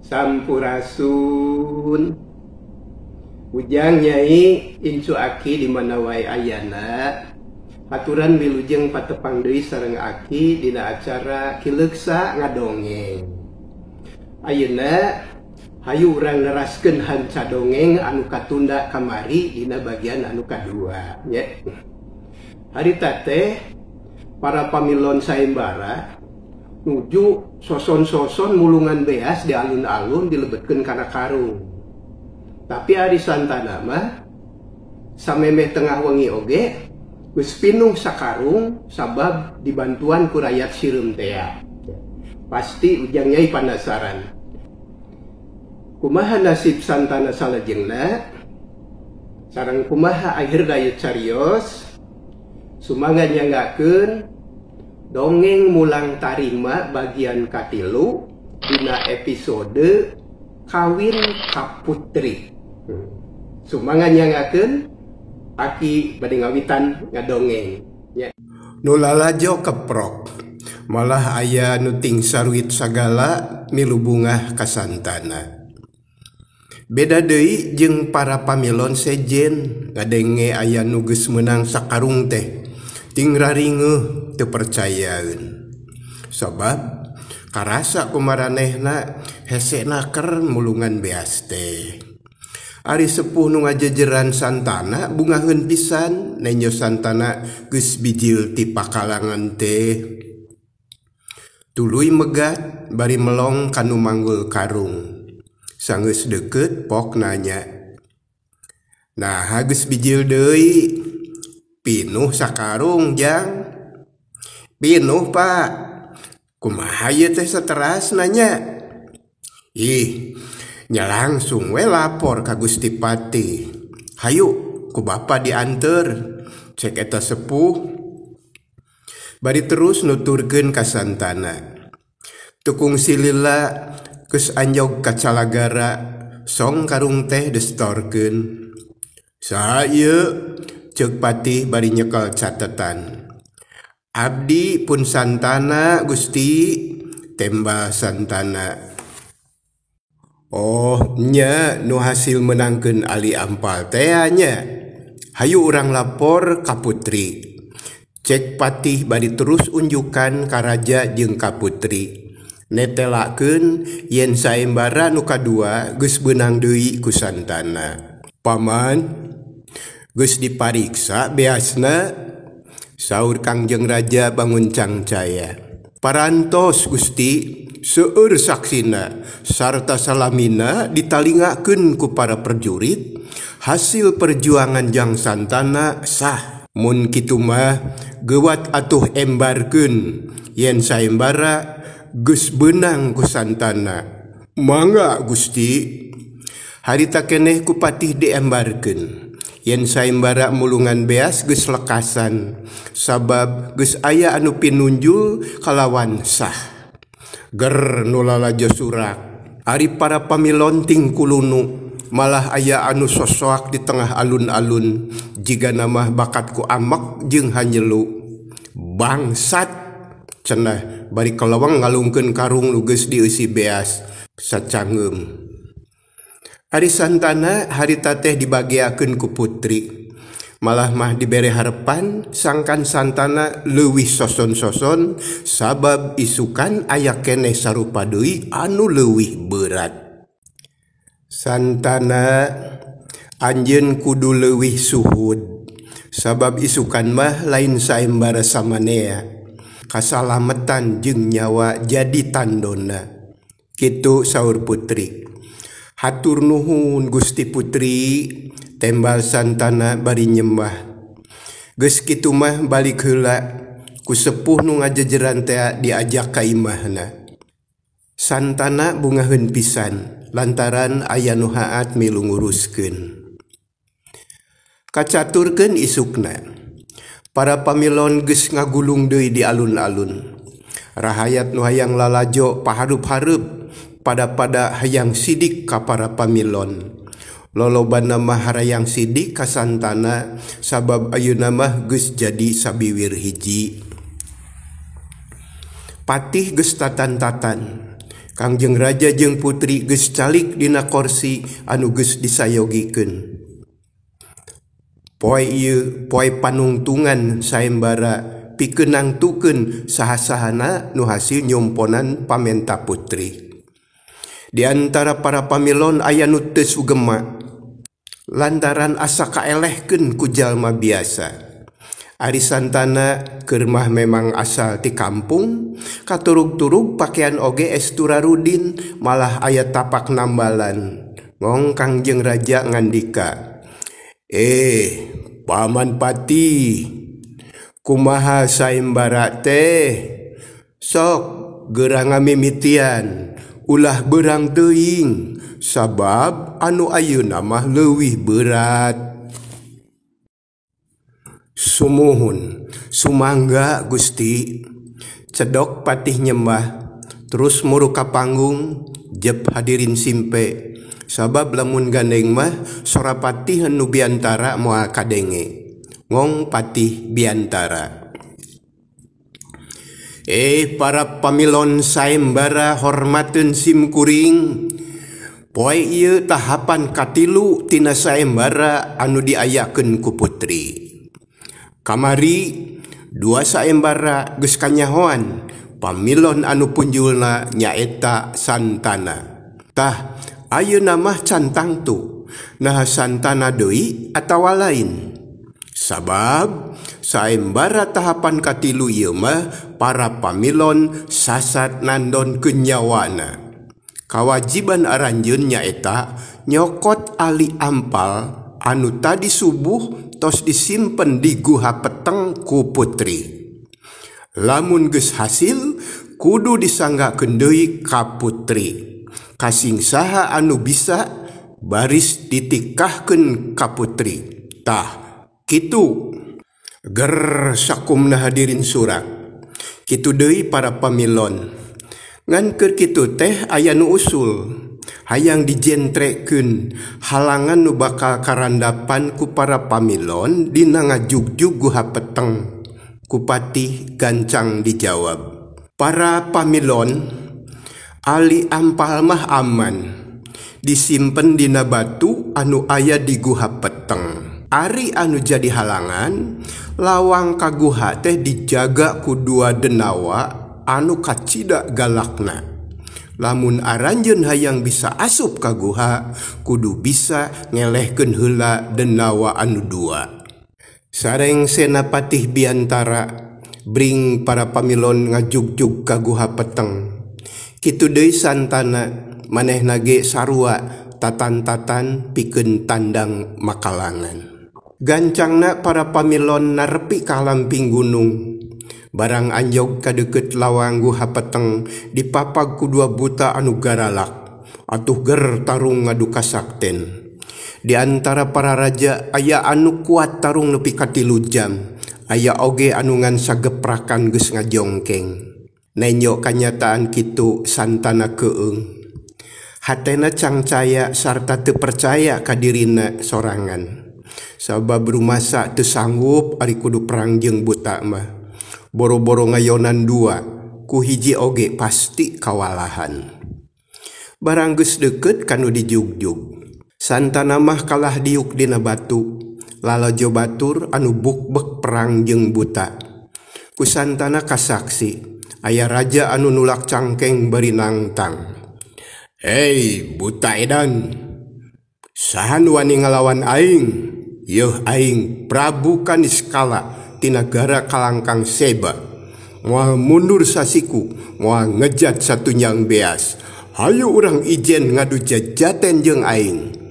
Sampurasun. Ujang Nyai incu aki di mana wae ayana. Haturan wilujeng patepang deui sareng aki dina acara Kileuksa Ngadongeng. Ayeuna hayu urang neraskeun hanca dongeng anu katunda kamari dina bagian anu kadua nya. Harita teh para pamilon sayembara nuju soson-soson mulungan beas di alun-alun dilebetkeun kana karung. Tapi ari Santana mah samemeh tengah wengi oge geus pinuh sakarung sabab dibantuan ku rayat sireum tea. Pasti Ujang Nyai panasaran. Kumaha nasib Santana salajengna? Sareng kumaha akhirna ieu carios? Sumangga nyanggakeun dongeng Mulang Tarima bagian katilu dina episode Kawin Ka Putri. Sumangga nyanggakeun aki bade ngawitan ngadongeng nya. Nu lalajo keprok malah aya nu ting saruit sagala milu bungah ka Santana. Beda deui jeung para pamilon sejen ngadenge aya nu geus meunang sakarung teh ting raringeuh teu percayaeun. Sabab karasa kumaranehna hesena ker mulungan beas teh. Ari sepuh nu ngajejeran Santana bungaheun pisan nenjo Santana geus bijil ti pakalangan teh. Tuluy megat bari melong kanu manggul karung. Sanggeus deukeut pok nanya. Nah geus bijil deui. Pinuh sakarung jang. Pinuh pak. Kumaha ieu teh sateras nanya. Ih, nya langsung we lapor ka Gusti Patih. Hayu ku bapa dianteur. Cek eta sepuh. Bari terus nuturkeun ka Santana. Tukung silila geus anjog ka calagara song karung teh distorkeun. Saha ieu? Ceuk Patih bari nyekel catetan. Abdi pun Santana Gusti, tembal Santana. Oh nya nu hasil menangkeun Ali Ampal teh nya. Hayu urang lapor ka Putri. Cek Patih bari terus unjukan ka raja jeung ka Putri. Netelakeun yen saembara nu kadua geus beunang deui ku Santana. Paman geus dipariksa beasna, saur Kangjeng Raja bangun cangcaya. Parantos Gusti, seueur saksina sarta salamina ditalingakeun ku para prajurit, hasil perjuangan jang Santana sah. Mun kitu mah geuwat atuh embarkeun yen saembara geus beunang ku Santana. Mangga Gusti. Harita keneh ku Patih diembarkeun. Yen saembara mulungan beas geus lekasan sabab geus aya anu pinunjul kalawan sah. Ger nu lalajo surak. Ari para pamilon ting kulunu malah aya anu sosoak di tengah alun-alun jiga namah bakat ku amek jeung hanjelu. Bangsat cenah bari kalawang ngalungkeun karung nu geus dieusi beas sacangeum. Ari Santana harita teh dibageakeun ku Putri. Malah mah dibere harepan sangkan Santana leuwih soson-soson sabab isukan aya keneh sarupa deui anu leuwih berat. Santana anjeun kudu leuwih suhud sabab isukan mah lain saembara samanea. Kasalametan jeung nyawa jadi tandona. Kitu saur Putri. Hatur nuhun Gusti Putri, tembal Santana bari nyembah. Geus kitu mah balik heula ku sepuh nu ngajejeran teh diajak ka imahna. Santana bungaheun pisan lantaran aya nu haat milu nguruskeun. Kacaturkeun isukna. Para pamilon geus ngagulung deui di alun-alun. Rahayat nu hayang lalajo pahareup-hareup pada-pada hayang sidik ka para pamilon. Lolobana mah harayang sidik ka Santana sabab ayeuna mah geus jadi sabiwir hiji. Patih geus tatan-tatan. Kangjeng Raja jeung putri geus calik dina korsi anu geus disayogikeun. Poe ieu poe panungtungan sayembara pikeun nangtukeun saha-sahana nu hasil nyomponan pamenta putri. Di antara para pamilon aya nu teu sugema lantaran asa kaelehkeun ku jalma biasa. Ari Santana keur mah memang asal ti kampung, katurug-turug pakaian oge estura rudin malah aya tapak nambalan. Ngong Kangjeng Raja ngandika, "Paman Pati, kumaha sayembara teh? Sok geura ngamimitian, ulah beurang teuing, sabab anu ayeuna mah leuwih berat." Sumuhun, sumangga Gusti. Cedok patih nyembah, terus muru ka panggung, jep hadirin simpe. Sabab lamun gandeng mah sora patih nu biantara moal kadenge. Ngong patih biantara. Para pamilon sayembara hormateun sim kuring. Poe ieu tahapan katilu tina sayembara anu diayakeun ku putri. Kamari dua sayembara geus kanyahoan pamilon anu punjulna nyaeta Santana. Tah ayeuna mah can tangtu naha Santana deui atawa lain. Sabab sayembara tahapan katilu ieu mah para pamilon sasat nandonkeun nyawana. Kawajiban aranjeun nyaeta nyokot ali ampal anu tadi subuh tos disimpen di guha peteng ku putri. Lamun geus hasil kudu disanggakeun deui ka putri. Kasing saha anu bisa baris ditikahkeun ka putri. Tah kitu. Ger sakumna hadirin surak. Kitu deui para pamilon. Ngan keur kitu teh aya nu usul. Hayang dijentrekeun halangan nu bakal karandapan ku para pamilon dina ngajugjug guha peteng. Ku patih gancang dijawab. Para pamilon, ali ampal mah aman, disimpen dina batu anu aya di guha peteng. Ari anu jadi halangan, lawang ka guha teh dijaga ku dua denawa anu kacida galakna. Lamun aranjeun hayang bisa asup ka guha, kudu bisa ngelehkeun heula denawa anu dua. Sareng Senapatih biantara bring para pamilon ngajugjug ka guha peteng. Kitu deui Santana manehna ge sarua tatan-tatan pikeun tandang makalangan. Gancangna para pamilon narepi ka lamping gunung. Barang anjog ka deukeut lawang guha peteng dipapag ku dua buta anu garalak. Atuh ger tarung ngadu kasakten. Di antara para raja aya anu kuat tarung nepi ka 3 jam. Aya oge anu ngan sageprakan geus ngajongkeng. Nenyo kanyataan kitu Santana keung. Hatena cangcaya sarta teu percaya ka dirina sorangan. Sabab rumasa teu sanggup ari kudu perang jeung buta mah. Boro-boro ngayonan dua, ku hiji oge pasti kawalahan. Barang geus deukeut kanu dijugjug. Santana mah kalah diuk dina batu, lalajo batur anu bukbek perang jeung buta. Ku Santana kasaksi, aya raja anu nulak cangkeng bari nangtang. "Hei buta edan, saha nu wani ngalawan aing? Yeuh aing Prabu Kaniskala ti nagara Kalangkang Seba. Moal mundur sasiku, moal ngejat satunyang beas. Hayu urang ijen ngadu jajaten jeung aing."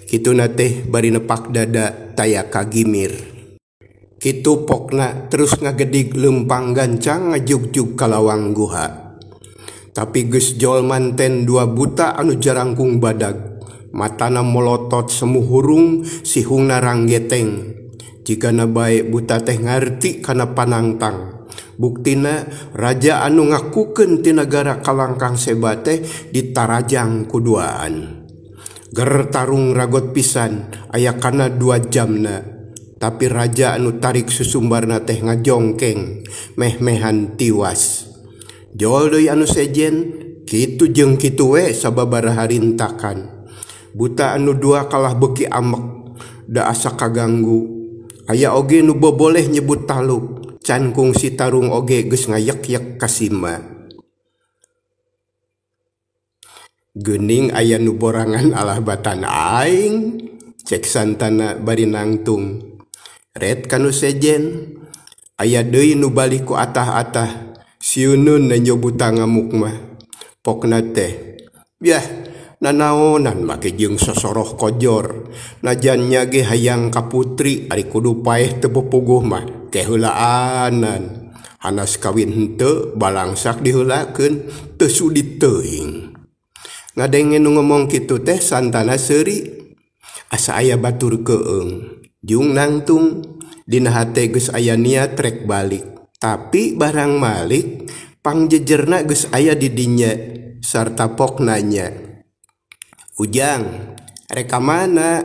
Kituna teh bari nepak dada taya kagimir. Kitu pokna terus ngagedig lempang gancang ngajugjug ka lawang guha. Tapi geus jol manten dua buta anu jarangkung badag. Matana molotot semu hurung sihungna ranggeteng. Jigana bae buta teh ngarti kana panangtang. Buktina raja anu ngakukeun ti nagara Kalangkang Seba teh ditarajang ku duaan. Ger tarung ragot pisan aya kana 2 jamna. Tapi raja anu tarik susumbarna teh ngajongkeng meh-mehan tiwas. Jol deui anu sejen Kitu jeung kitu we sababaraha rintakan. Buta anu dua kalah beuki amek da asa kaganggu. Aya oge nu boboleh nyebut taluk. Can kungsi tarung oge geus ngayek-yek ka sima. Geuning aya nu borangan alah batan aing, cek Santana bari nangtung. Ret kanu sejen, aya deui nu balik ku atah-atah, sieuneun nenjo buta ngamuk mah. Pokna teh, yah nanaonan make jeung sosoroh kojor, najan nya ge hayang ka putri ari kudu paeh teu pupuguh mah keheulaanan. Hanas kawin henteu balangsak diheulakeun teu sudi teuing. Ngadenge nu ngomong kitu teh Santana seuri, asa aya batur keung. Jung nangtung dina hate geus aya niat rek balik, tapi barang malik pangjejerna geus aya di dinya sarta pok nanya. Ujang, rek ka mana?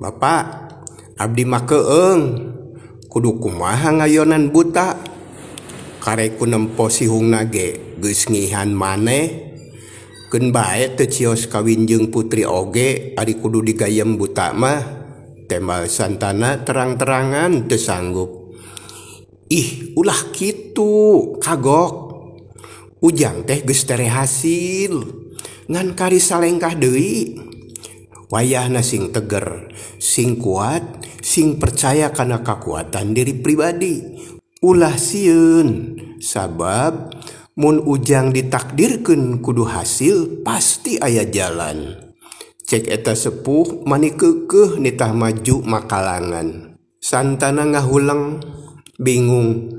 Bapak, abdi mah keung. Kudu kumaha ngayonan buta? Karek ku nempo sihungna ge geus ngihan maneh. Keun bae teu cios kawin jeung putri oge ari kudu digayem buta mah. Tembal Santana terang-terangan teu sanggup. Ih, ulah kitu, kagok. Ujang teh geus tere hasil. Ngan kari salengkah deui. Wayahna sing teger, sing kuat, sing percaya kana kakuatan diri pribadi. Ulah sieun, sabab mun ujang ditakdirkeun kudu hasil pasti aya jalan. Cek eta sepuh mani keukeuh nitah maju makalangan. Santana ngahuleng, bingung.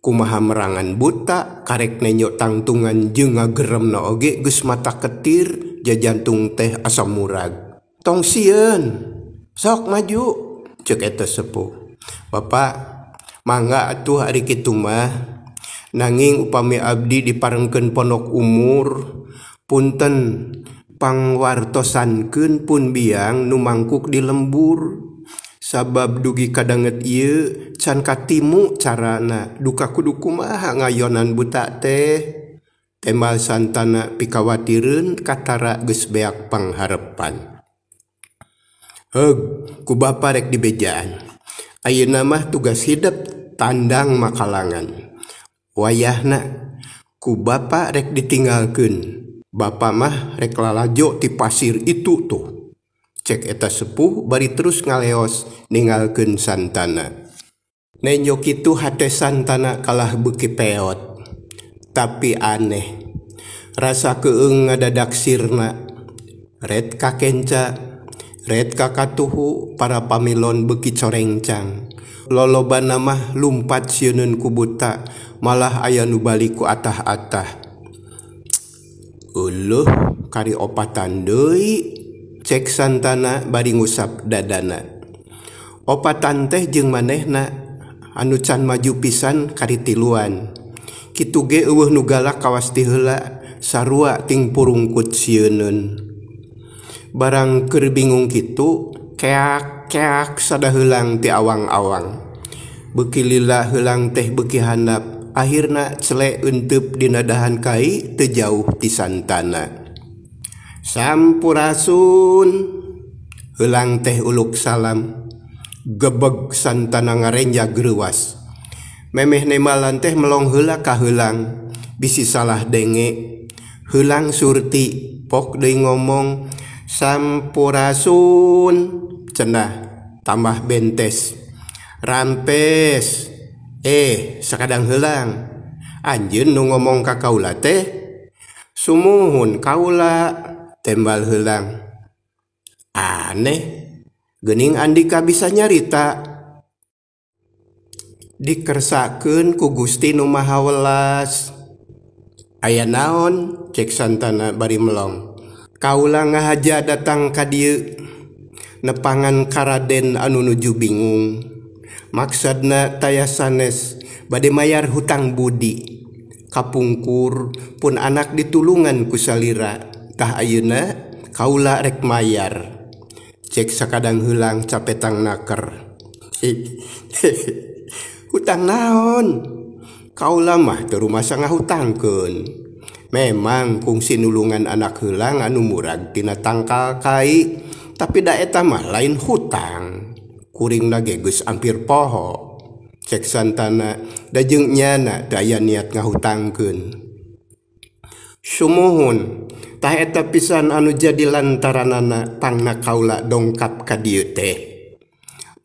Kumaha merangan buta karek nenyo tangtungan jeung ngageremna oge geus mata ketir jajantung teh asa murag. Tong sieun, sok maju, cek eta sepuh. Bapak, mangga atuh ari kitu mah. Nanging upami abdi diparengkeun pondok umur, punten pangwartosankeun pun biang nu mangkuk di lembur. Sabab dugi kadanget ieu can katimu carana duka kudu kumaha ngayonan buta teh. Tembal Santana pikawatireun katara geus beak pangharepan. Heug, ku bapa rek dibejaan. Ayeuna mah tugas hidep tandang makalangan. Wayahna ku bapa rek ditinggalkeun. Bapa mah rek lalajo ti pasir itu tuh. Cek eta sepuh bari terus ngaleos ninggalkeun Santana. Nenjo kitu hate Santana kalah beuki peot. Tapi aneh, rasa keung ngadadak sirna. Ret kakenca, ret kakatuhu para pamilon beuki corengcang. Lolobana mah lumpat sieuneun ku buta, malah aya nu balik ku atah-atah. Euleuh kari opatan deui. Cek Santana bari ngusap dadana. Opatan teh jeung manehna anu can maju pisan kari tiluan. Kitu ge eueuh nu galak kawas ti heula sarua ting purungkut sieuneun. Barang keur bingung kitu, keak-keak sadaheulang ti awang-awang. Beuki lila heulang teh beuki handap, akhirna cele euteup dina dahan kai teu jauh ti Santana. Sampurasun, heulang teh uluk salam. Gebeg Santana ngarenja greuwas. Memeh nemalan teh melong heula ka heulang, bisi salah denge. Heulang surti pok deui ngomong sampurasun, cenah tambah bentes. Rampes, sakadang heulang. Anjeun nu ngomong ka kaula teh? Sumuhun kaula. Tembal heulang. Aneh, geuning Andika bisa nyarita. Dikersakeun ku Gusti nu Maha Welas. Aya naon? Cek Santana bari melong. Kaula ngahaja datang ka dieu nepangan karaden anu nuju bingung. Maksudna taya sanes bade mayar hutang budi. Kapungkur pun anak ditulungan ku salira. Tah ayeuna kaula rek mayar. Cek sakadang heulang capetang naker. Hutang naon? Kaula mah teu rumasa ngahutangkeun. Memang kungsi nulungan anak heulang anu murag tina tangkal kai, tapi da eta mah lain hutang. Kuringna ge geus ampir poho. Cek Santana da jeung nyana teu aya niat ngahutangkeun. Sumuhun, tah eta pisan anu jadi lantaranana pangna kaula dongkap ka dieu teh.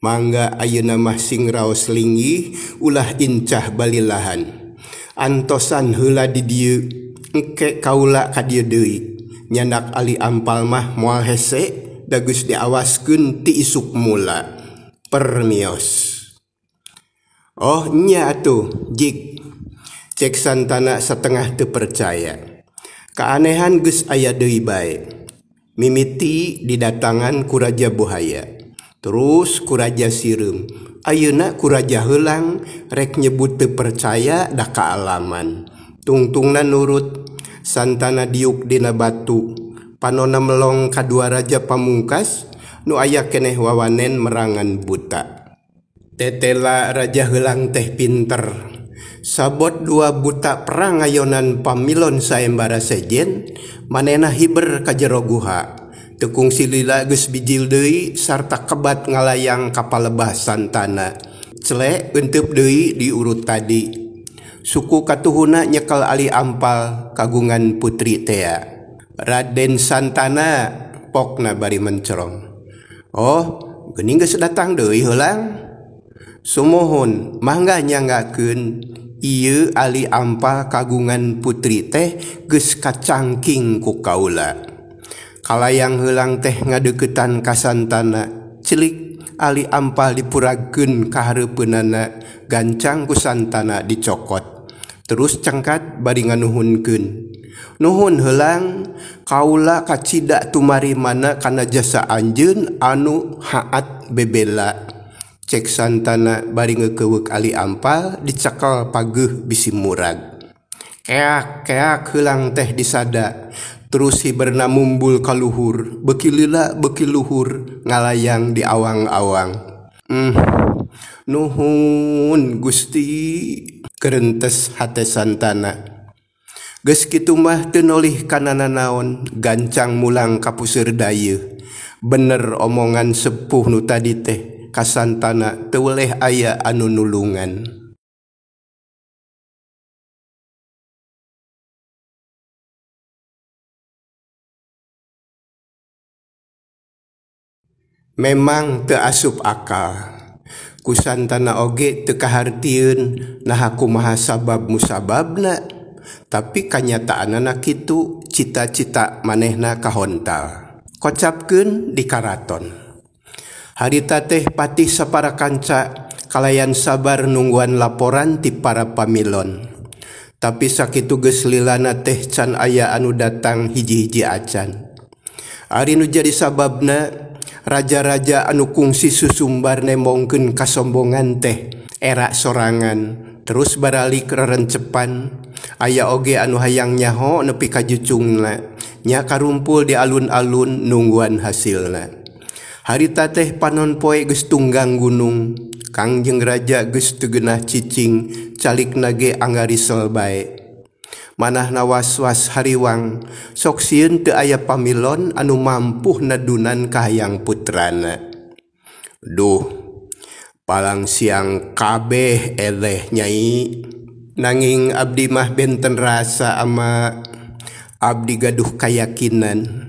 Mangga ayeuna mah sing raos linggih ulah incah balilahan. Antosan heula di dieu, engke kaula ka dieu deui. Nyandak ali ampal mah moal hese da geus diawaskeun ti isuk mula. Permios. Oh nya atuh, jik. Cek Santana setengah teu percaya. Keanehan geus aya deui bae. Mimiti didatangan ku Raja Buhaya, terus ku Raja Sireum. Ayeuna ku Raja Heulang rek nyebut teu percaya da kaalaman. Tungtungna nurut, Santana diuk dina batu. Panona melong kadua raja pamungkas nu aya keneh wawanen merangan buta. Tetela Raja Heulang teh pinter. Sabot dua buta perang ngayonan pamilon saembara sejen, manehna hiber ka jero guha. Teu kungsi lila geus bijil deui sarta kebat ngalayang ka palebah Santana. Cele euteup deui diurut tadi. Suku katuhuna nyekel ali ampal kagungan putri tea. Raden Santana pokna bari mencerong. Oh, geuning geus datang deui heulang. Sumuhun, mangga nyanggakeun ieu ali ampal kagungan putri teh geus kacangking ku kaula. Kalayang heulang teh ngadeuketan ka Santana, celik ali ampal dipuragkeun ka hareupeunana, gancang ku Santana dicokot. Terus cengkat bari nganuhunkeun. Nuhun heulang, kaula kacida tumarimana kana jasa anjeun anu haat bebela. Cek Santana bari ngeukeweuk ali ampal dicekal pageuh bisi murag. Keak keak heulang teh disada, terus hiberna mumbul ka luhur, beuki lila beuki luhur ngalayang di awang-awang. Nuhun Gusti, kerentes hate Santana. Geus kitu mah teu nolih kana nanaon, gancang mulang ka puseur dayeuh. Bener omongan sepuh nu tadi teh. Ka Santana teu weleh aya anu nulungan. Memang teu asup akal. Ku Santana oge teu kahartieun naha kumaha sabab musababna, tapi kanyataanana kitu cita-cita manehna kahontal. Kocapkeun di karaton. Harita teh patih sapara kanca kalayan sabar nungguan laporan ti para pamilon. Tapi sakitu geus lilana teh can aya anu datang hiji-hiji acan. Ari nu jadi sababna raja-raja anu kungsi susumbar nembongkeun kasombongan teh era sorangan terus baralik rerencepan. Aya oge anu hayang nyaho nepi ka jucungna nya karumpul di alun-alun nungguan hasilna. Harita teh panon poe geus tunggang gunung, Kangjeng Raja geus teu geunah cicing, calikna ge anggarisel bae. Manahna was-was hariwang, sok sieun teu aya pamilon anu mampuh nadunan kahayang putrana. Duh, palang siang kabeh eleh nyai. Nanging abdi mah benten rasa ama abdi gaduh kayakinan.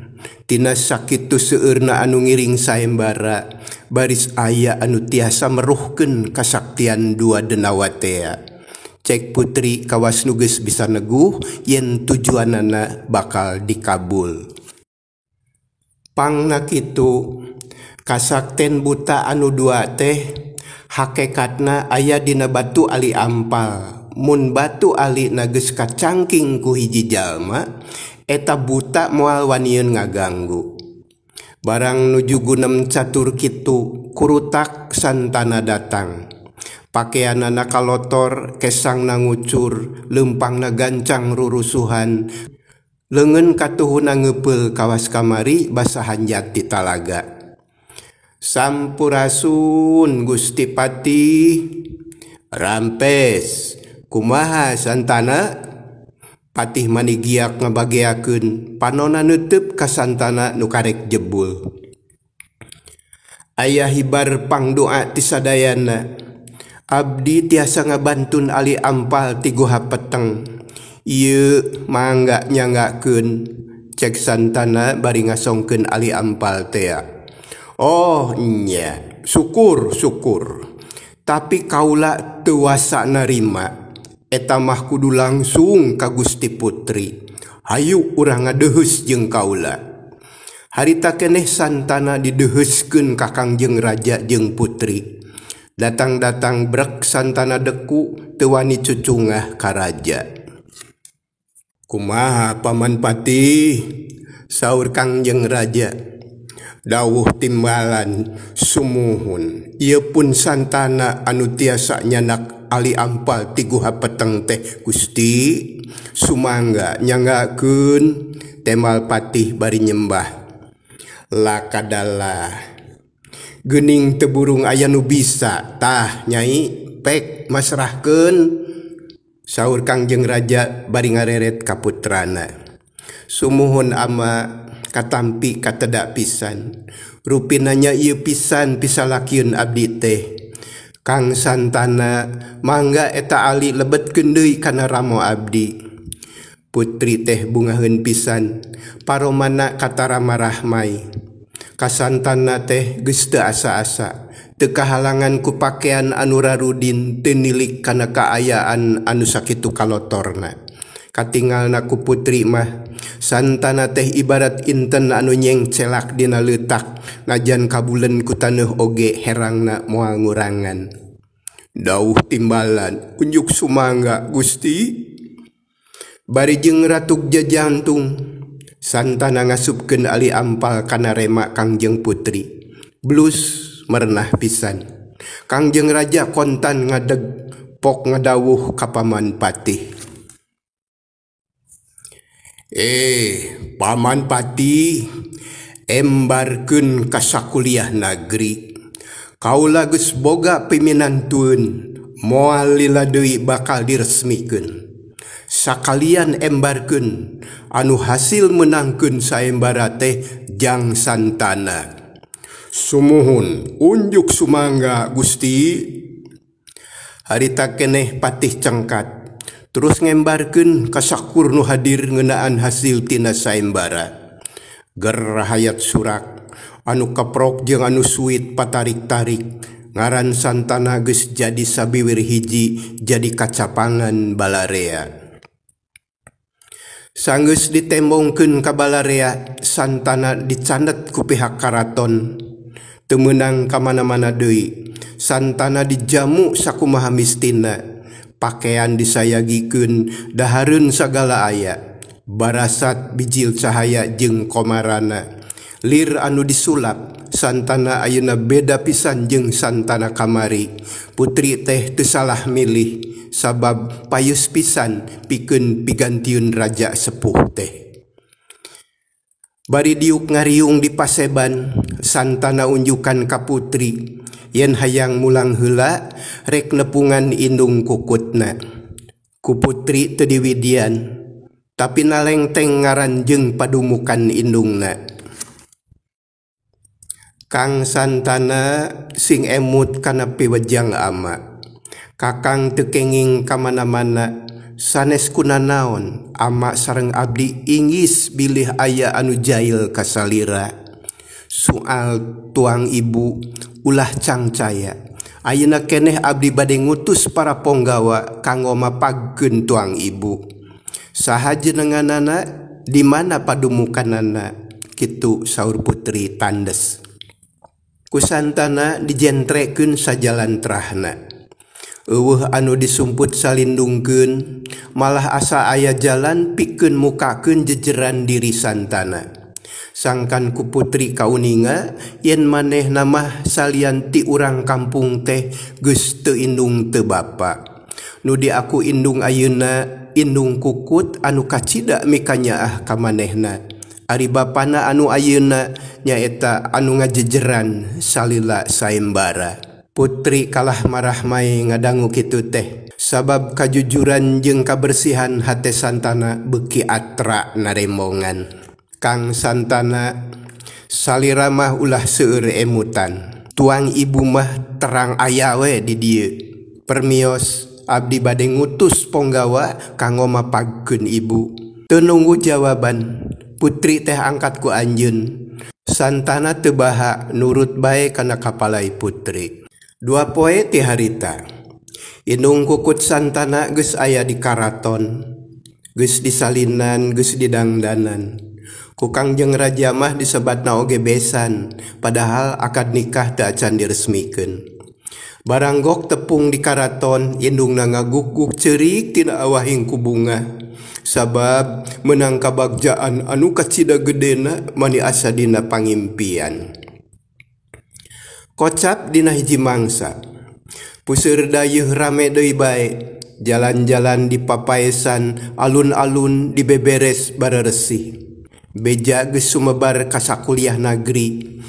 Tina sakitu seueurna anu ngiring saembara, baris aya anu tiasa meruhkeun kasaktian dua denawa tea. Cek putri kawas nu geus bisa neguh yen tujuanana bakal dikabul. Pangna kitu, kasakten buta anu dua teh hakekatna aya dina batu ali ampal. Mun batu ali na geus kacangking ku hiji jalma, eta buta moal wanieun ngaganggu. Barang nuju gunem catur kitu, kurutak Santana datang. Pakeanana kalotor, kesangna ngucur, leumpangna gancang rurusuhan, leungeun katuhuna ngeupeul kawas kamari basahan jati talaga. Sampurasun Gusti Patih. Rampes, kumaha Santana? Patih Manigiak ngabageakeun panona neuteub ka Santana nu karek jebul. Aya hibar pangdoa ti sadayana. Abdi tiasa ngabantun ali ampal ti Goha Peteng. Ieu mangga nyanggakeun cek Santana bari ngasongkeun ali ampal tea. Oh nya, syukur syukur. Tapi kaula teu wasa narima. Eta mah kudu langsung ka Gusti Putri. Hayu urang ngadeheus jeung kaula. Harita keneh Santana dideheuskeun ka Kangjeng Raja jeung Putri. Datang-datang brek Santana deku teu wani cucungah ka raja. Kumaha Paman Patih? Saur Kangjeng Raja. Dawuh timbalan sumuhun. Ieu pun Santana anu tiasa nyanak ali ampal ti Guha Peteng teh Gusti. Sumangga nyanggakeun temal Patih bari nyembah. Lakadalah geuning teu burung aya nu bisa tah nyai pek masrahkeun. Saur Kangjeng Raja bari ngareret ka putrana. Sumuhun ama katampi kateda pisan. Rupina nya ieu pisan pisalakieun abdi teh. Kang Santana mangga eta ali lebetkeun deui kana ramo abdi. Putri teh bungaheun pisan, paromana katara marahmai. Ka Santana teh geus teu asa-asa, teu kahalangan ku pakean anu rarudin teu nilik kana kaayaan anu sakitu kalotorna. Katingalna ku putri mah Santana teh ibarat inten anu nyengcelak dina leutak, najan kabulen ku taneuh oge herangna moal ngurangan. Dauh timbalan unjuk sumangga Gusti. Bari jeung ratuk jajantung Santana ngasupkeun ali ampal kana rema Kangjeng Putri. Blus merenah pisan. Kangjeng Raja kontan ngadeg pok ngadawuh ka Paman Patih. Paman Patih, embarkeun ka sakuliah nagri. Kaula geus boga piminantueun, moal lila deui bakal diresmikeun. Sakalian embarkeun anu hasil menangkeun saembara teh jang Santana. Sumuhun unjuk sumangga Gusti. Harita keneh Patih cengkat terus ngembarkeun ka sakur nu hadir ngeunaan hasil tina saembara. Ger hayat surak anu keprok jeung anu suit patarik-tarik. Ngaran Santana geus jadi sabiwir hiji jadi kacapangan balarea. Sanggeus ditembongkeun ka balarea, Santana dicandet ku pihak karaton. Teu meunang ka mana-mana deui. Santana dijamu sakumaha mistina. Pakean disayagikeun, dahareun sagala aya. Barasat bijil cahaya jeung komarana. Lir anu disulap, Santana ayeuna beda pisan jeung Santana kamari. Putri teh teu salah milih, sabab payus pisan pikeun pigantieun raja sepuh teh. Bari diuk ngariung di paseban, Santana unjukan ka putri. Yen hayang mulang heula rek nepungan indung kukutna. Ku putri teu diwidian, tapi nalengteng ngaran jeung padumukan indungna. Kang Santana sing emut kana piwejang ama. Kakang teu kenging ka mana-mana, sanes kunanaon ama sareng abdi inggis bilih aya anu jail kasalira. Soal tuang ibu ulah cangcaya. Ayeuna keneh abdi bade ngutus para ponggawa kanggo mapagkeun tuang ibu. Saha jenenganana di mana padumukanana? Kitu saur putri tandes. Ku Santana dijentrekeun sajalan trahna. Eueuh anu disumput salindungkeun, malah asa aya jalan pikeun mukakeun jejeran diri Santana. Sangkan ku putri kauninga yen manehna mah salian ti urang kampung teh geus teu indung teu bapa. Nu diaku indung ayeuna indung kukut anu kacida mikanyaah ka manehna. Ari bapana anu ayeuna nyaeta anu ngajejeran salila saembara. Putri kalah marah mae ngadangu kitu teh. Sabab kajujuran jeung kabersihan hate Santana beuki atra naremongan. Kang Santana salira mah ulah seueur emutan. Tuang ibu mah terang aya we di dieu. Permios abdi bade ngutus ponggawa kanggo mapagkeun ibu. Teu nunggu jawaban, putri teh angkat ku anjeun. Santana teu baha nurut bae kana kapalai putri. Dua poe ti harita. Indung kukut Santana geus aya di karaton, geus disalinan, geus didangdanan. Ku Kangjeng Raja mah disebatna oge besan, padahal akad nikah teu acan diresmikeun. Baranggok tepung di karaton, indungna ngaguguk ceurik tina awahing ku bunga. Sabab meunang kabagjaan anu kacida gedena mani asa dina pangimpian. Kocap dina hiji mangsa. Puseur dayeuh rame deui bae, jalan-jalan di papaesan, alun-alun dibeberes bareresih. Beja geus sumebar ka sakuliah nagri.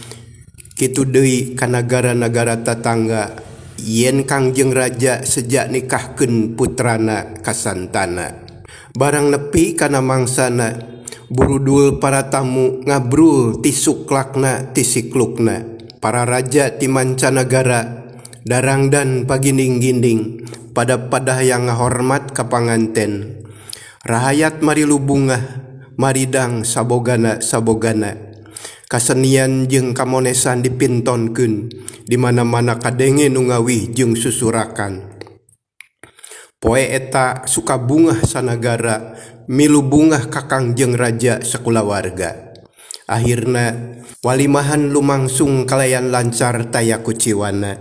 Kitu deui ka nagara-nagara tatangga. Yen Kangjeng Raja sejak nikahkeun putrana ka Santana. Barang nepi kana mangsana, burudul para tamu ngabrul ti suklakna ti siklukna. Para raja ti mancanagara darangdan pagining-ginding pada padah yang ngahormat ka panganten. Rahayat marilu bungah maridang sabogana sabogana. Kasenian jeung kamonesan dipintonkeun di mana-mana kadenge nu ngawih jeung susurakan. Poe eta suka bungah sanagara milu bungah ka Kangjeng Raja sakulawarga. Akhirna walimahan lumangsung kalayan lancar taya kuciwana.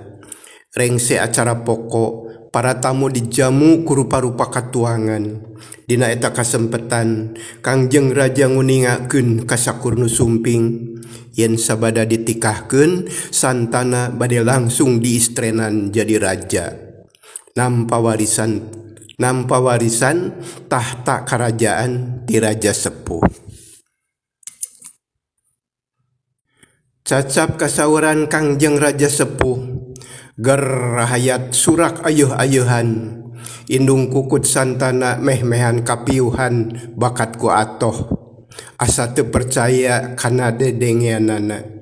Rengse acara pokok, para tamu dijamu ku rupa-rupa katuangan. Dina eta kasempetan, Kangjeng Raja nguningakeun ka sakur nu sumping. Yen sabada ditikahkeun, Santana bade langsung diistrenan jadi raja. Nampa warisan tahta karajaan ti raja sepuh. Cacap kasauran Kangjeng Raja sepuh, ger rahayat surak ayeuh-ayeuhan. Indung kukut Santana meh-mehan kapiuhan bakat ku atoh. Asa teu percaya kana dedengeanana.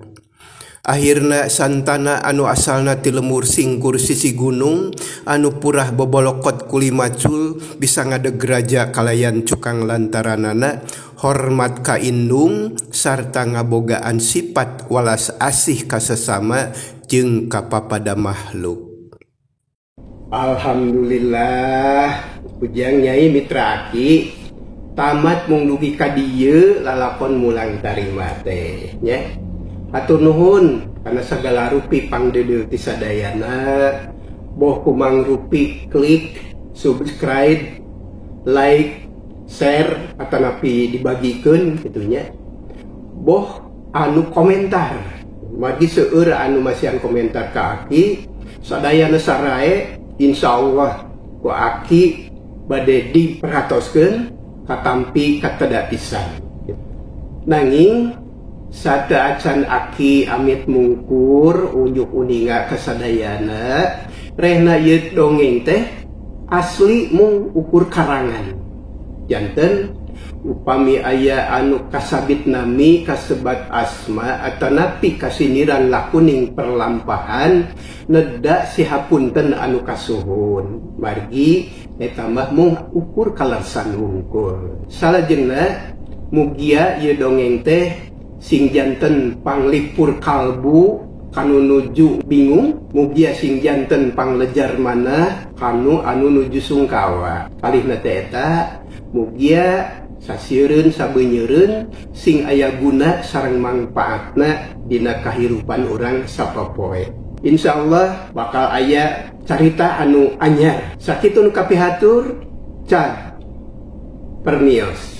Akhirna Santana anu asalna ti lemur singkur sisi gunung anu purah bobolokot kulimacul bisa ngadeg raja kalayan cukang lantaranana hormat ka indung sarta ngabogaan sifat walas asih ka sesama jeung ka papada makhluk. Alhamdulillah ujang Nyai Mitra Aki tamat mung dugi ka dieu lalakon mulang tarima teh nya. Hatur nuhun kana sagala rupi pangdeudeuh ti sadayana, boh kumang rupi klik subscribe, like, share atanapi dibagikeun kitu nya. Boh anu komentar, margi seueur anu masihan komentar ka aki, sadayana sarae insyaallah ku aki bade diperhatoskeun katampi kateda pisan. Nanging sate acan aki amit mungkur unjuk uninga kasadayana rehna ieu dongeng teh asli mung ukur karangan. Janten upami aya anu kasabit nami kasebat asma atanapi kasiniran lakuning perlampahan neda sihapunten anu kasuhun. Margi eta mah mung ukur kalersan wungkul. Salajengna mugia ieu dongeng teh sing janten panglipur kalbu kanu nuju bingung, mugia sing janten panglejar manah kanu anu nuju sungkawa. Kalihna teh eta mugia sasieureun sabeunyereun sing aya guna sareng mangpaatna dina kahirupan urang sapopoe. Insyaallah bakal aya carita anu anyar. Sakitu nu kapihatur, cag permios.